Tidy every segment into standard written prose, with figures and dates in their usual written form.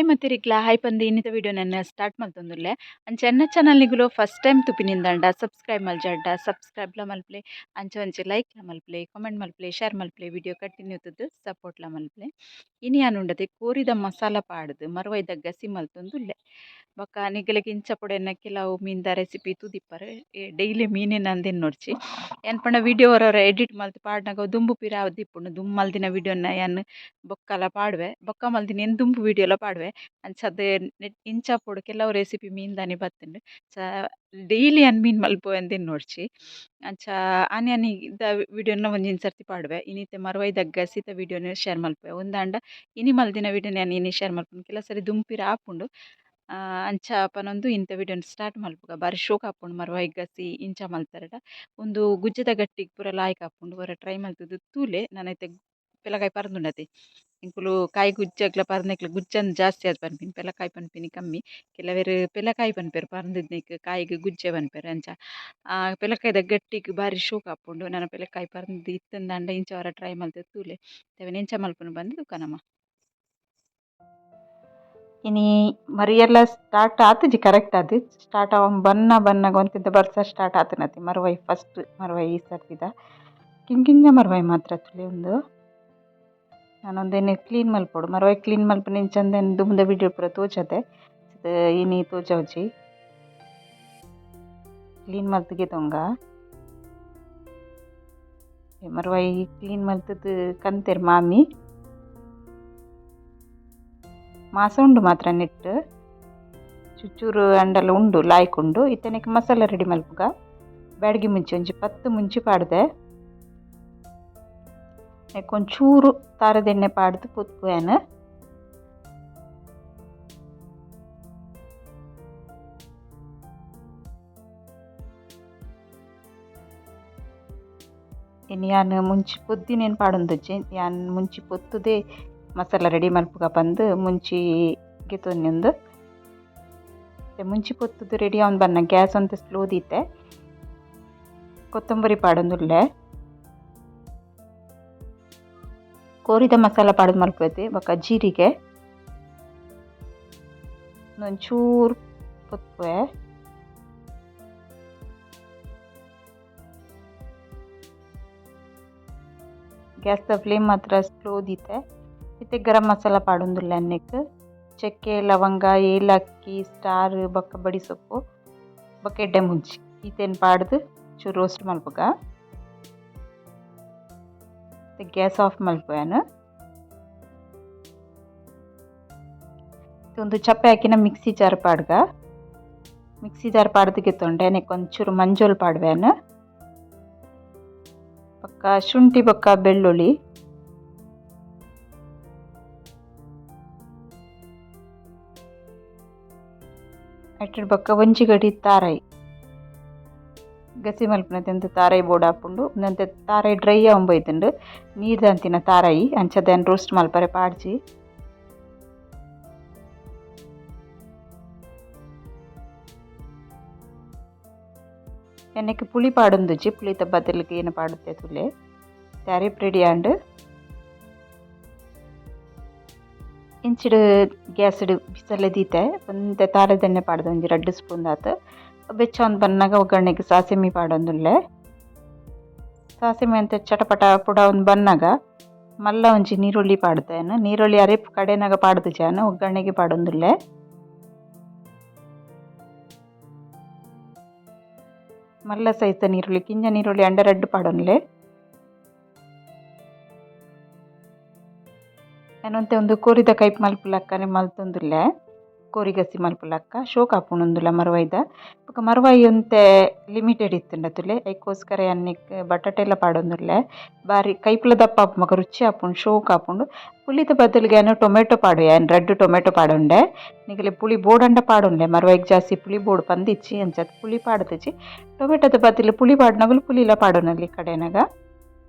Hi ಮತ್ತಿರಿಕ್ಲ hi ಪಂದ್ ಇನ್ನಿತ video ನನ್ನ start ಮಲ್ತೊಂದುಲ್ಲೆ. ಅಂಚ ಎನ್ನ ಚಾನಲ್ ನಿಗುಲು ಫಸ್ಟ್ ಟೈಮ್ ತುಪಿನಿಂದಂಡ ಸಬ್ಸ್ಕ್ರೈಬ್ ಮಲ್ಜಾಡ ಸಬ್ಸ್ಕ್ರೈಬ್ಲ ಮಲ್ಪಲೆ, ಅಂಚ ಒಂಚಿ ಲೈಕ್ಲ ಮಲ್ಪಲೆ, ಕಾಮೆಂಟ್ ಮಲ್ಪಲೆ, ಶೇರ್ ಮಲ್ಪಲೆ, ವಿಡಿಯೋ ಕಂಟಿನ್ಯೂ ತುದ್ದು ಸಪೋರ್ಟ್ಲ ಮಲ್ಪಲೆ. ಇನಿ ಯಾನುಂಡತೆ ಕೋರಿದ ಮಸಾಲ ಪಾಡ್ದು ಮರುವೈದ ಗಸಿ ಮಲ್ತೊಂದುಲ್ಲೆ. ಬೊಕ್ಕ ನಿಗಲೆಗ್ ಇಂಚ ಪೊಡೆನ ಕೆಲವು ಮೀನ್ದ ರೆಸಿಪಿ ತೂದಿಪ್ಪರ್. ಡೈಲಿ ಮೀನಿನ ಅಂದಿನ ನೋಡ್ಚಿ ಯಾನ್ ಪಂಡ ವಿಡಿಯೋ ಹೊರ ಎಡಿಟ್ ಮಲ್ತ್ ಪಾಡ್ನಗ ದುಂಬು ಪಿರ ಆದಿಪ್ಪುಂಡು. ದುಂಬು ಮಲ್ದಿನ ವಿಡಿಯೋನ ಯಾನ್ ಬೊಕ್ಕಲ ಪಾಡುವೆ, ಬೊಕ್ಕ ಮಲ್ದಿನ ಏನ್ ದುಂಬು ವಿಡಿಯೋಲ ಪಾಡುವೆ. ಅಂಚದ ನೆಟ್ ಇಂಚ ಪೊಡು ಕೆಲವು ರೆಸಿಪಿ ಮೀನ್ದಾನಿ ಬತ್ತುಂಡು. ಚ ಡೈಲಿ ಯಾನ್ ಮೀನ್ ಮಲ್ಪುವೆ ಅಂದಿನ ನೋಡ್ಚಿ. ಅಂಚ ಆನಿ ಆನಿ ದ ವಿಡಿಯೋನ ಒಂಜಿನ ಸರ್ತಿ ಪಾಡುವೆ. ಇನಿತೆ ಮರುವೈದ ಗಸಿತ ವಿಡಿಯೋನ ಶೇರ್ ಮಲ್ಪುವೆ. ಉಂದಾಂಡ ಇನಿ ಮಲ್ದಿನ ವಿಡಿಯೋನ ಯಾನ್ ಇನಿ ಶೇರ್ ಮಲ್ಪುನು. ಕೆಲವು ಸರಿ ದುಂಬು ಪಿರ ಆಪುಂಡು. ಅಂಚ ಪನೊಂದು ಇಂತ ವಿಡಿಯೋನ ಸ್ಟಾರ್ಟ್ ಮಲ್ಪುಗ. ಬಾರಿ ಶೋಕ್ ಆಪುಂಡು ಮರುವೈ ಗಸಿ ಇಂಚ ಮಲ್ತರಡ. ಉಂದು ಗುಜ್ಜೆದ ಗಟ್ಟಿಗ್ ಪೂರ ಲಾಯ್ಕ್ ಆಪುಂಡು. ಒರ ಟ್ರೈ ಮಲ್ತುದು ತೂಲೆ. ನನ ಇತ್ತೆ ಪೆಲಕಾಯಿ ಪರ್ಂದುಂಡತೆ. ಎಂಕುಲು ಕಾಯಿ ಗುಜ್ಜಗ್ಲ ಪರ್ಂದೆಕ್ಲ ಗುಜ್ಜನ್ ಜಾಸ್ತಿ ಆದ್ ಪನ್ಪಿನಿ, ಪೆಲಕಾಯಿ ಪನ್ಪಿನಿ ಕಮ್ಮಿ. ಕೆಲವೆರ್ ಪೆಲಕಾಯಿ ಪನ್ಪೆರ್ ಪರ್ಂದಿದ್ನೆಕ್, ಕಾಯಿಗ್ ಗುಜ್ಜೆ ಪನ್ಪೆರ್ ಅಂಚ. ಪೆಲಕಾಯಿದ ಗಟ್ಟಿಗ್ ಬಾರಿ ಶೋಕ್ ಆಪುಂಡು. ನನ ಪೆಲಕಾಯಿ ಪರ್ಂದ್ ಇತ್ತುಂದಾಂಡ ಇಂಚ ಒರ ಟ್ರೈ ಮಲ್ತುದು ತೂಲೆ. ಅವೆನ್ ಎಂಚ ಮಲ್ಪುನು ಪಂದ್ ತೂಕ ನಮ. ಇನಿ ಮರಿಯೆಲ್ಲ ಸ್ಟಾರ್ಟ್ ಆತುಜಿ ಕರೆಕ್ಟ್ ಆದ್ ಸ್ಟಾರ್ಟ್ ಆವೊಂದು ಬನ್ನ ಬನ್ನಗ ಒಂತೆಂತ ಬರ್ಸ ಸ್ಟಾರ್ಟ್ ಆತುನತೆ. ಮರುವೈ ಫಸ್ಟ್ ಮರುವೈ ಈ ಸರ್ತಿದ ಕಿಂಕಿಂಜ ಮರುವೈ ಮಾತ್ರ ತುಲೆ ಉಂದು. ನಾನೊಂದೆನೆ ಕ್ಲೀನ್ ಮಲ್ಪೊಡು. ಮರುವೈ ಕ್ಲೀನ್ ಮಲ್ಪುನ ಇಂಚಂದೆ ದುಂಬುದ ವಿಡಿಯೋ ಪೂರ ತೋಜದೆ ಇನಿ ತೋಜವುಜಿ. ಕ್ಲೀನ್ ಮಲ್ತ್ಗೆ ತೊಂಗ ಮರುವೈ ಕ್ಲೀನ್ ಮಲ್ತುದು ಕಂತೆರ್ ಮಾಮಿ. ಮಾಸ ಉಂಡು ಮಾತ್ರ ನೆಟ್ ಚುಚ್ಚೂರು ಅಂಡಲ ಉಂಡು ಲಾಯ್ಕ್ ಉಂಡು. ಇತ್ತನೆಕ್ ಮಸಾಲ ರೆಡಿ ಮಲ್ಪುಗ. ಬ್ಯಾಡಗಿ ಮುಂಚಿ ಒಂಜಿ 10 ಮುಂಚಿ ಪಾಡ್ದೆ. ನೆಕ್ ಒಂಚೂರು ತಾರದೆಣ್ಣೆ ಪಾಡ್ದು ಪೊತ್ಪುವೆನ್. ಇನಿ ಯಾನ್ ಮುಂಚಿ ಪೊದ್ದಿನೇನ್ ಪಾಡೊಂದುಜ್ಜಿ. ಯಾನ್ ಮುಂಚಿ ಪೊತ್ತುದೇ ಮಸಾಲ ರೆಡಿ ಮಲ್ಪುಗ ಪಂದ್ ಮುಂಚಿ ಗೆತೊನ್ಯೊಂದು. ಮುಂಚಿ ಪೊತ್ತುದು ರೆಡಿ ಆವೊಂದು ಬನ್ನ ಗ್ಯಾಸ್ ಒಂತೆ ಸ್ಲೋ ದೀತೆ. ಕೊತ್ತಂಬರಿ ಪಾಡೊಂದುಲ್ಲೆ. ಕೋರಿದ ಮಸಾಲ ಪಾಡ್ದು ಮಲ್ಪುವೆತೆ. ಬೊಕ್ಕ ಜೀರಿಗೆ ಒಂಚೂರು ಪೊತ್ತುವೆ. ಗ್ಯಾಸ್ದ ಫ್ಲೇಮ್ ಮಾತ್ರ ಸ್ಲೋ ದೀತೆ. ಇತ್ತೆ ಗರಂ ಮಸಾಲ ಪಾಡೊಂದುಲ್ಲೆ ಅನ್ನೆಕ್. ಚಕ್ಕೆ ಲವಂಗ ಏಲಕ್ಕಿ ಸ್ಟಾರ್ ಬೊಕ್ಕ ಬಡಿ ಸೊಪ್ಪು ಬೊಕ್ಕ ಎಡ್ಡೆ ಮುಂಚಿ ಈತೆನ್ ಪಾಡ್ದು ಚೂರು ರೋಸ್ಟ್ ಮಲ್ಪುಗ. ಗ್ಯಾಸ್ ಆಫ್ ಮಲ್ಪುವೆನ್. ಉಂದು ಚಪ್ಪೆ ಹಾಕಿನ ಮಿಕ್ಸಿ ಜಾರ್ ಪಾಡ್ಗ. ಮಿಕ್ಸಿ ಜಾರ್ ಪಾಡ್ದು ಗೆತ್ತೊಂಡೆ ನೆಕ್ ಒಂಚೂರು ಮಂಜೊಲ್ ಪಾಡುವೆನ್. ಬೊಕ್ಕ ಶುಂಠಿ ಬೊಕ್ಕ ಬೆಳ್ಳುಳ್ಳಿ. ಐಟೆಡ್ ಬೊಕ್ಕ ಒಂಜಿ ಗಡಿ ತಾರಾಯಿ. ಗಸಿ ಮಲ್ಪುನ ತಾರಾಯಿ ಬೋಡಾಪುಂಡು. ಉಂದಂತೆ ತಾರಾಯಿ ಡ್ರೈ ಆವೊಂದು ನೀರ್ ದಾಂತಿನ ತಾರಾಯಿ ಅಂಚ ರೋಸ್ಟ್ ಮಲ್ಪರೆ ಪಾಡ್ಜಿ. ಎಣ್ಣೆಗೆ ಪುಳಿ ಪಾಡೊಂದುಜ್ಜಿ. ಪುಳಿತ ಬದಲಿಗೆ ಏನು ಪಾಡುತ್ತೆ ತುಲೆ. ತಾರಿಪ್ ರೆಡಿ ಆಂಡ್. ಇಂಚಿಡ್ ಗ್ಯಾಸ್ಡ್ ಬಿಸಲೆ ದೀತೆ. ಒಂತೆ ತಾರದೆಣ್ಣೆ ಪಾಡ್ದು ಒಂಜಿ 2 ಸ್ಪೂನ್ ದಾತ್. ಬೆಚ್ಚ ಒಂದ್ ಬನ್ನಗ ಒಗ್ಗರಣೆಗೆ ಸಾಸಿಮೆ ಪಾಡೊಂದುಲ್ಲೆ. ಸಾಸಿಮೆ ಅಂತೆ ಚಟಪಟ ಪುಡ ಒಂದ್ ಬನ್ನಗ ಮಲ್ಲ ಒಂಜಿ ನೀರುಳ್ಳಿ ಪಾಡ್ದೇನು. ನೀರುಳ್ಳಿ ಅರೆಪ್ ಕಡೆನಾಗ ಪಾಡ್ದು ಜಾನ ಒಗ್ಗರಣೆಗೆ ಪಾಡೊಂದುಲ್ಲೆ. ಮಲ್ಲ ಸೈಜ್ ನೀರುಳ್ಳಿ ಕಿಂಜ ನೀರುಳ್ಳಿ ಅಂಡ ರಡ್ಡ್ ಪಾಡೊನ್ಲೆ. ಯಾನ್ ಒಂತೆ ಒಂದು ಕೋರಿದ ಕೈಪ್ ಮಲ್ಪುಲಕ್ಕನೆ ಮಲ್ತೊಂದುಲ್ಲೆ. ಕೋರಿ ಗಸಿ ಮಲ್ಪುಲಕ್ಕ ಶೋಕ್ ಆಪುಂಡು ಉಂದುಲ ಮರುವೈದ. ಬೊಕ ಮರುವೈ ಒಂತೆ ಲಿಮಿಟೆಡ್ ಇತ್ತುಂಡ ತುಲೆ. ಐಕೋಸ್ಕರ ಯಾನ್ ನೆಕ್ಕ್ ಬಟಾಟೆ ಪಾಡೊಂದುಲ್ಲೆ. ಬಾರಿ ಕೈಪುಲ ದಪ್ಪ ಆಪುಂಡು ಬೊಕ ರುಚಿ ಆಪುಂಡು ಶೋಕ್ ಆಪುಂಡು. ಪುಳಿತ ಬದಲಿಗೆ ಯಾನ್ ಟೊಮೆಟೊ ಪಾಡುವೆ. ಯಾನ್ 2 ಟೊಮೆಟೊ ಪಾಡೊಂಡೆ. ನಿಗಲೆ ಪುಳಿ ಬೋಡಂಡ ಪಾಡೊನ್ಲೆ. ಮರುವೈಗ್ ಜಾಸ್ತಿ ಪುಳಿ ಬೋಡು ಪಂದಿಚ್ಚಿ ಅಂಚ ಪುಳಿ ಪಾಡ್ದಿಜಿ. ಟೊಮೆಟೊದ ಬದಲು ಪುಳಿ ಪಾಡ್ನಗಲು ಪುಳಿಲ ಪಾಡೊನೊಲಿ ಕಡೆನಗ.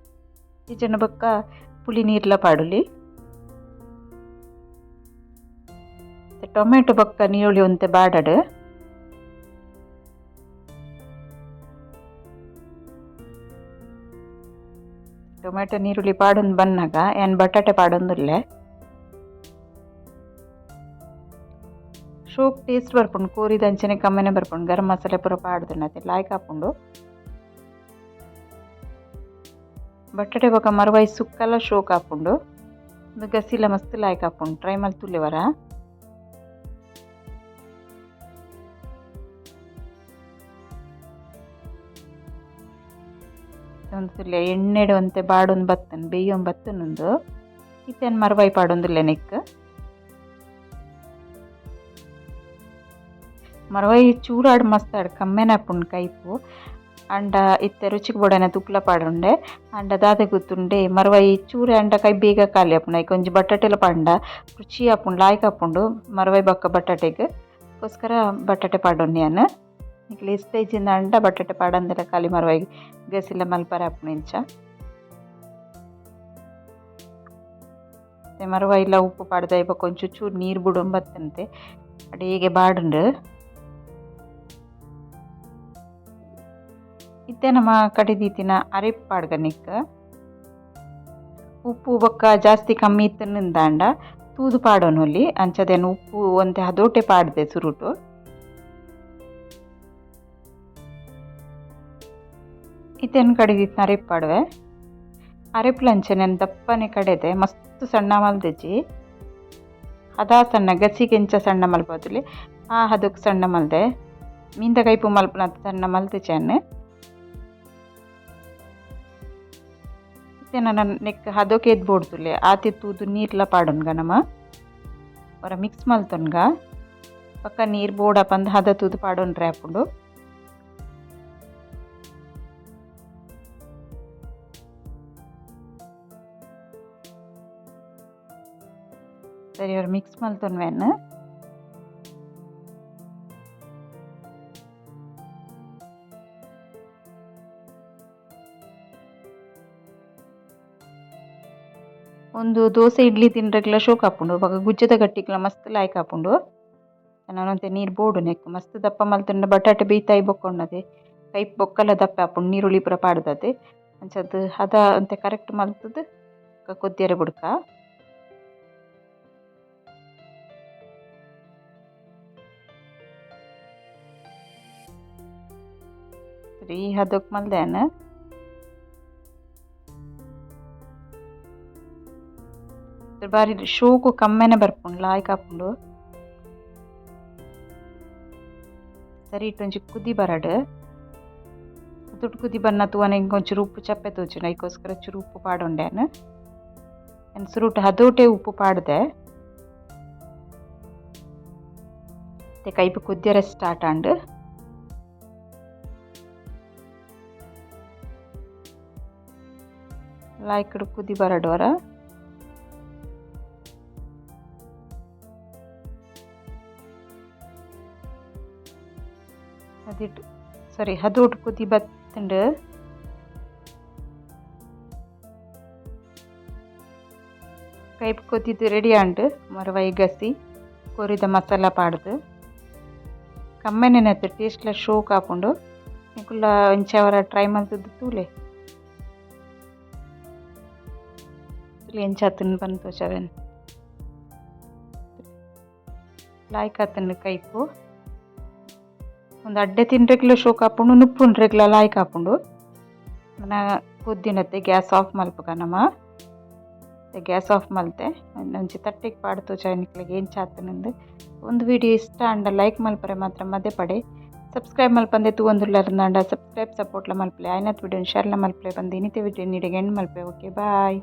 ಇಜ್ಜಂಡ ಬೊಕ್ಕ ಪುಳಿ ನೀರ್ಲ ಪಾಡೊಲಿ. ಟೊಮೆಟೊ ಬೊಕ್ಕ ನೀರುಳ್ಳಿ ಒಂತೆ ಬಾಡಡ್. ಟೊಮೆಟೊ ನೀರುಳ್ಳಿ ಪಾಡೊಂದು ಬನ್ನಗ ಯಾನ್ ಬಟಾಟೆ ಪಾಡೊಂದುಲ್ಲೆ. ಶೋಕ್ ಟೇಸ್ಟ್ ಬರ್ಪುಂಡು ಕೋರಿದ ಅಂಚನೆ ಕಮ್ಮೆನೆ ಬರ್ಪುಂಡು ಗರಂ ಮಸಾಲೆ ಪೂರ ಪಾಡ್ದುಂಡು ಲಾಯ್ಕ್ ಆಪುಂಡು. ಬಟಾಟೆ ಬೊಕ ಮರ್ವಾಯಿ ಸುಕ್ಕಲ ಶೋಕ್ ಆಪುಂಡು. ಉಂದು ಗಸಿಲ ಮಸ್ತ್ ಲಾಯ್ಕ್ ಆಪುಂಡು ಟ್ರೈ ಮಲ್ತುಲೆ ವರ. ಉಂತುಲೆ ಎಣ್ಣೆಡ್ ಒಂತೆ ಬಾಡೊಂದು ಬತ್ತುಂಡು ಬೇಯೊಂದು ಬತ್ತುಂಡು ಉಂದು. ಇತ್ತೆ ಯಾನ್ ಮರ್ವಾಯಿ ಪಾಡೊಂದುಲ್ಲೆ ನೆಕ್ಕ್. ಮರ್ವಾಯಿ ಚೂರಾಡ್ ಮಸ್ತ್ ಆಡ್ ಕಮ್ಮೆನೆ ಆಪುಂಡು ಕೈಪು. ಆಂಡ ಇತ್ತೆ ರುಚಿಗ್ ಬೋಡಾಯಿನಾತ್ ಉಪ್ಪುಲ ಪಾಡೊಂಡೆ. ಆಂಡ ದಾದ ಗೊತ್ತುಂಡೆ ಮರ್ವಾಯಿ ಚೂರು ಆಂಡ ಕೈ ಬೇಗ ಖಾಲಿ ಆಪುಂಡು ಐಕ್ ಒಂಜಿ ಬಟಾಟೆಲ ಪಾಡ್ಂಡ ರುಚಿ ಆಪುಂಡು ಲಾಯ್ಕ್ ಆಪುಂಡು ಮರ್ವಾಯಿ ಬೊಕ್ಕ ಬಟಾಟೆಗ್. ಅಕ್ಕೋಸ್ಕರ ಬಟಾಟೆ ಪಾಡೊನ್ನೆ ಯಾನ್. ನಿಕ್ಲೆ ಇಷ್ಟ ಇಜ್ಜಿಂದಾಂಡ ಬಟಾಟೆ ಪಾಡಂದೆಲ ಖಾಲಿ ಮರ್ವಾಯಿ ಗಸಿಲ ಮಲ್ಪರೆ ಆಪುಂಡು ಇಂಚ. ಇತ್ತೆ ಮರ್ವಾಯಿಲ ಉಪ್ಪು ಪಾಡ್ದ್ ಬೊಕ ಒಂಚೂರು ಚೂರು ನೀರು ಬುಡೊಂದು ಬತ್ತಂತೆ ಅಡೇಗೆ ಬಾಡುಂಡು. ಇತ್ತೆ ನಮ ಕಡಿದೀತಿನ ಅರೆಪು ಪಾಡ್ಗ ನೆಕ್ಕ್. ಉಪ್ಪು ಬೊಕ್ಕ ಜಾಸ್ತಿ ಕಮ್ಮಿ ಇತ್ತುಂದಾಂಡ ತೂದು ಪಾಡೊನೊಲಿ ಅಂಚಾದ್ ಯಾನ್ ಉಪ್ಪು ಒಂತೆ ಹದೋಟೆ ಪಾಡ್ದೆ ಸುರುಟು. ಇತ್ತೆ ಯಾನ್ ಕಡಿದಿತ್ತಿನ ಅರೆಪು ಪಾಡುವೆ. ಅರೆಪುಲ ಅಂಚನೆ ಯಾನ್ ದಪ್ಪನೆ ಕಡೆದೆ ಮಸ್ತ್ ಸಣ್ಣ ಮಲ್ದಿಜಿ. ಹದ ಸಣ್ಣ ಗಸಿಗ್ ಎಂಚ ಸಣ್ಣ ಮಲ್ಪೊಲಿ ಆ ಹದಕ್ ಸಣ್ಣ ಮಲ್ದೆ. ಮೀನ್ದ ಕೈಪು ಮಲ್ಪುನಾತ್ ಸಣ್ಣ ಮಲ್ತಿಜಿ ಯಾನ್. ಇತ್ತೆ ನನ ನೆಕ್ಕ್ ಹದೊಕ್ ಏತ್ ಬೋಡುತುಲ್ಲೆ ಆತೆ ತೂದು ನೀರ್ಲ ಪಾಡೊನ್ಗ ನಮ. ಒರ ಮಿಕ್ಸ್ ಮಲ್ತೊನ್ಗ. ಬೊಕ್ಕ ನೀರ್ ಬೋಡ ಪಂದ್ ಹದ ತೂದು ಪಾಡೊನ್ರೆ ಆಪುಂಡು. ಸರಿ ಒರ ಮಿಕ್ಸ್ ಮಲ್ತೊನ್ವೆ ಯಾನ್. ಉಂದು ದೋಸೆ ಇಡ್ಲಿ ತಿನ್ರೆಗ್ಲ ಶೋಕ್ ಆಪುಂಡು ಬೊಕ ಗುಜ್ಜೆದ ಗಟ್ಟಿಗ್ಲ ಮಸ್ತ್ ಲಾಯ್ಕ್ ಆಪುಂಡು. ನನ ಒಂತೆ ನೀರ್ ಬೋಡು ನೆಕ್ಕ್ ಮಸ್ತ್ ದಪ್ಪ ಮಲ್ತುಂಡ ಬಟಾಟೆ ಬೇಯ್ತಾಯಿ ಬೊಕ್ಕ ಉಂಡತೆ ಕೈಪು ಬೊಕ್ಕಲ ದಪ್ಪ ಆಪುಂಡು ನೀರುಳ್ಳಿ ಪೂರ ಪಾಡ್ದತೆ. ಅಂಚಾದ್ ಹದ ಒಂತೆ ಕರೆಕ್ಟ್ ಮಲ್ತುದು ಬೊಕ ಕೊದ್ಯರೆ ಬುಡ್ಕ. ಈ ಹದಕ್ ಮಲ್ದೆ ಯಾನ್. ಬಾರಿ ಶೋಕು ಕಮ್ಮೆನೆ ಬರ್ಪುಂಡು ಲಾಯ್ಕ್ ಆಪುಂಡು. ಸರಿಟ್ ಒಂಜಿ ಕುದಿ ಬರಡ್. ತುಟ್ಟು ಕುದಿ ಬನ್ನ ತೂವನ ಎಂಕ್ ಒಂಚೂರು ಉಪ್ಪು ಚಪ್ಪೆ ತೋಜುಂಡು ಐಕೋಸ್ಕರ ಚೂರು ಉಪ್ಪು ಪಾಡೊಂಡೆ ಯಾನ್. ಯಾನ್ ಸುರುಟು ಹದೋಟೆ ಉಪ್ಪು ಪಾಡ್ದೆ. ಇತ್ತೆ ಕೈಪು ಕುದ್ಯರೆ ಸ್ಟಾರ್ಟ್ ಆಂಡ್. ಲಾಯ್ಕ್ಡ್ ಕುದಿ ಬರಡ್ ಒರ. ಅದಿಟ್ ಸಾರಿ ಹದೋಟು ಕುದಿ ಬತ್ತುಂಡು. ಕೈಪು ಕೊದ್ದಿದ್ ರೆಡಿ ಆಂಡ್ ಮರ್ವಾಯಿ ಗಸಿ ಕೋರಿದ ಮಸಾಲ ಪಾಡ್ದ್. ಕಮ್ಮೆನೆ ಟೇಸ್ಟ್ ಲ ಶೋಕ್ ಆಪುಂಡು. ನಿಕುಲ್ಲ ಇಂಚ ಒರ ಟ್ರೈ ಮಲ್ತುದು ತೂಲೆ. ಎಂಚ ಆತುಂಡು ಪಂದ್ ತೋಜಾವೆನ್. ಲಾಯ್ಕ್ ಆತುಂಡು ಕೈಪು. ಉಂದು ಅಡ್ಡೆ ತಿನ್ರೆಗ್ಲ ಶೋಕ್ ಆಪುಂಡು ನುಪ್ಪು ಉಂಡ್ರೆಗ್ಲ ಲಾಯ್ಕ್ ಆಪುಂಡು. ನನ ಕೊದ್ದಿನತೆ ಗ್ಯಾಸ್ ಆಫ್ ಮಲ್ಪುಗ ನಮ. ಗ್ಯಾಸ್ ಆಫ್ ಮಲ್ತೆ ಒಂಜಿ ತಟ್ಟೆಗ್ ಪಾಡ್ದ್ ತೋಜಾವೆ ನಿಕ್ಲೆಗ್ ಎಂಚ ಆತುಂಡುಂದು. ಉಂದು ವಿಡಿಯೋ ಇಷ್ಟ ಆಂಡ ಲೈಕ್ ಮಲ್ಪರೆ ಮಾತ್ರ ಮದಪಡೆ. ಸಬ್ಸ್ಕ್ರೈಬ್ ಮಲ್ಪಂದೆ ತೂವೊಂದುಲ್ಲರ್ಂದಾಂಡ ಸಬ್ಸ್ಕ್ರೈಬ್ ಸಪೋರ್ಟ್ ಲ ಮಲ್ಪುಲೆ. ಆಯಿನಾತ್ ವಿಡಿಯೋನ್ ಶೇರ್ ಲ ಮಲ್ಪುಲೆ ಪಂದ್ ಇನಿತ ವಿಡಿಯೋ ಇಡೆಗ್ ಎಂಡ್ ಮಲ್ಪುವೆ. Okay bye.